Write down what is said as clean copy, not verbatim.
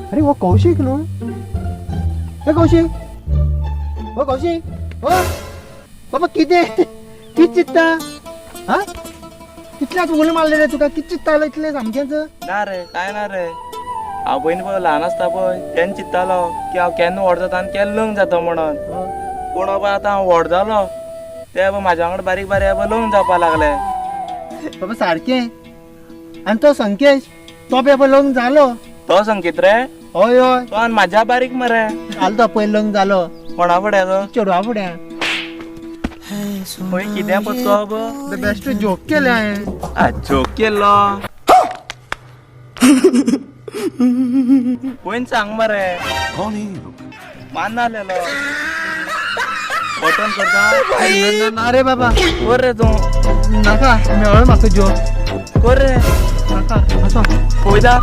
अरे हो कौशीक न्हू? हे कौशीक, हो कौशीक, हो बाबा, कितें कित चित्ता? हा, कितल्याच उलो मारले रे तुका? कित चित्तालो इतलें सामकेंच? ना रे, काय ना रे. हांव पयलीं पळय ल्हान आसता पळय तेन्ना चिंत्तालो की हांव केन्ना व्हड जाता आनी केन्ना लग्न जाता म्हणून. पूण बाबा आतां हांव व्हड जालो ते बाबा म्हाज्या वांगडा बारीक बारीक बाबा लग्न जावपाक लागले. बाबा सारकें. आनी तो संकेश तो पळय बाबा लग्न जालो. तो संकेत रे? हय हय. तो आनी म्हाज्या बारीक मरे. जालो तो पळय लग्न जालो. कोणा फुडें गो? चेडवा फुड्यां. पळय कितें पचको बाबा. बेस्ट जोक केलें हांवें. आ, जोक केल्लो पयन सांग मरे. मान्नालेलो बटन करता. ना, ना रे बाबा. कर रे तूं. नाका, मेळ्ळो म्हाका जोक. कर रे. नाका, आसो. पळयता.